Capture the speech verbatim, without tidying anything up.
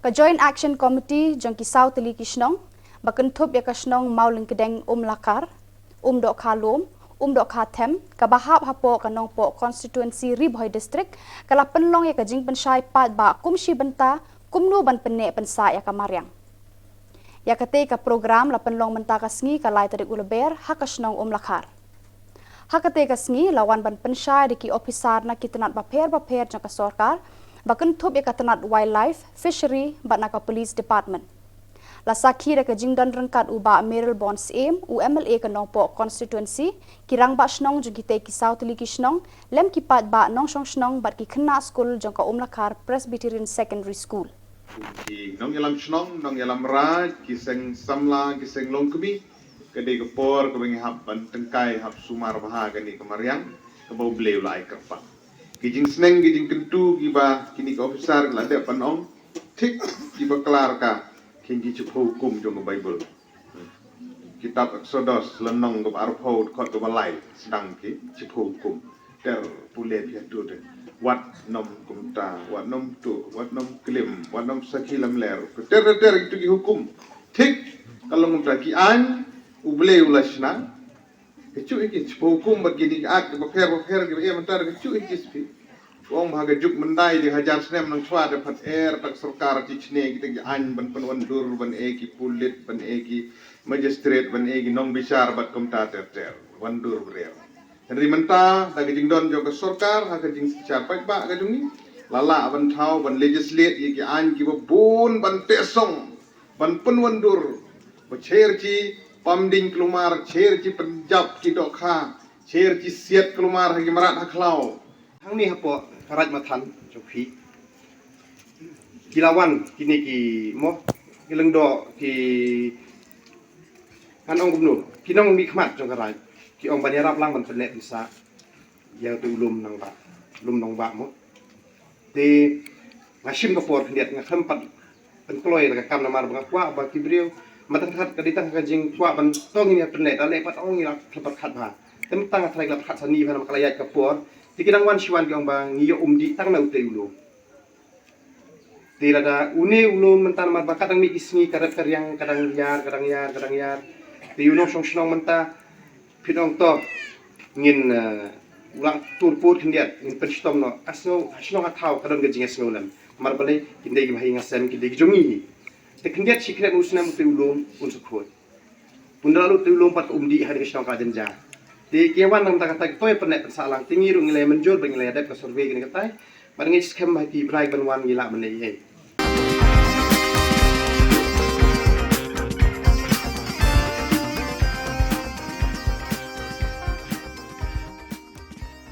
Ka Joint Action Committee jong ki saw tylli ki shnong ba kynthup ïa ka shnong Mawlyngkdeng, Umlakhar, Umdohkha Lum, Umdohkha Them, kaba hap hapoh ka Nongpoh Constituency, Ri Bhoi District, ka la pynlong ïa ka jingpynshai paidbah kum shi bynta kumno ban pynneh pynsah ïa ka mariang. Ïa katei ka program la pynlong mynta ka sngi ka lai tarik u Lber ha ka shnong Umlakhar. Ha katei ka sngi la wan ban pynshai da ki ophisar na ki tnat bapher bapher jong ka sorkar ba kynthup ïa ka tnat Wildlife, Fishery bad na ka Police Department. La sakhi da ka jingdon ryngkat u Bah Mayralborn Syiem, u M L A ka Nongpoh Constituency, ki rangbah shnong jong kitei ki saw tylli ki shnong, lem ki paidbah nongshong shnong bad ki khynnah skul jong ka Umlakhar Presbyterian Secondary School. Ki nongïalam shnong, nongïalam raid, ki seng samla, ki seng longkmie, ka dei ka por kaba ngi hap ban tyngkai, hap sumar bha kane ka mariang kaba U Blei u la ai kyrpang. Ki jingsneng, ki jingkyntu kiba kine ki ophisar ki la dep ban ong, thik kiba klar ka, ki jingshiphew hukum jong ka Baibl. Kitab Eksodos lynnong kaba arphew, dkhot kaba lai, sdang ki shiphew hukum. Ter pule phi hato de. Wat nym kumta, wat nym tuh, wat nym klim, wat nym sakhi lamler. Ter ter ter, itu ki hukum. Thik, ka long kumta, ki aiñ U Blei u la shna. Ka shu ïa ki shiphew hukum bad kine ki akt bapher bapher kiba ïa mynta, ka shu ïa ki spi. Ong ba ha ka juk mynta de, hajar snem nang shuwa de, pat er ta ka sorkar, ki shne kita ki aiñ ban pynwandur, ban ïa ki pulit, ban ïa ki magistrate, ban ïa ki nongbishar bad kumta ter ter. Wandur brer. Hynrei mynta da ka jingdon jong ka sorkar, ha ka jingshai paidbah ka jong ngi, la lah ban thaw, ban legislate ïa ki aiñ kiba bun, ban teh song, ban pynwandur ba sher shi Pamding, kulmar sher shi Punjab, ki dohkha sher shi siat, kulmar ha ki mrad ha khlaw. Hangne hapoh ka Raid Mathan jong phi, ki la wan kine ki, mo, ki lyngdoh, ki, ngan ong kumno, ki nongmihkhmat jong ka raid, ki ong ban ïarap lang ban pynneh pynsah ïa utu u lum Nongbah, lum Nongbah, mo. Te nga shim ka por khyndiat, nga khlem pat pynkloi la ka kam, namar ba nga kwah ba ki briew, ma tang kat ka dei tang ka jingkwah ban tong ïa pynneh, da leh pat ong ngi la khlem pat khat bha. Te mynta nga tharai la khat sani bha, namar ka la ïaid ka por. Te ki dang wan shi wan ki ong ba ngi ïoh umdih tang na utei u lum. Te lada une u lum mynta, namar ba ka dang mih ki sngi, ka ret ka riang, ka dang ïar, ka dang ïar, ka dang ïar. Te u nongshong shnong mynta, phi ong to, ngin, eh, u la tur pud khyndiat, ngin pynshitom noh. Ka sngew, ka shnong ka thaw ka don ka jingïasngew lem. Namar balei, kin dei ki bahaïing hasem, kin dei ki jong ngi. Te khyndiat shi khyndiat u snem utei u lum un sa khuid. Pynda la utei u lum pat ka umdih ha ka shnong ka jynjar. Te ki wan nang ta kata ki poi pynneh pynsah lang, te ngi ruh ngi la mynjur ba ngi la dep ka survey kane katai. Bad ngi skhem ba ha ki bnai ban wan ngi lah ban leh ei.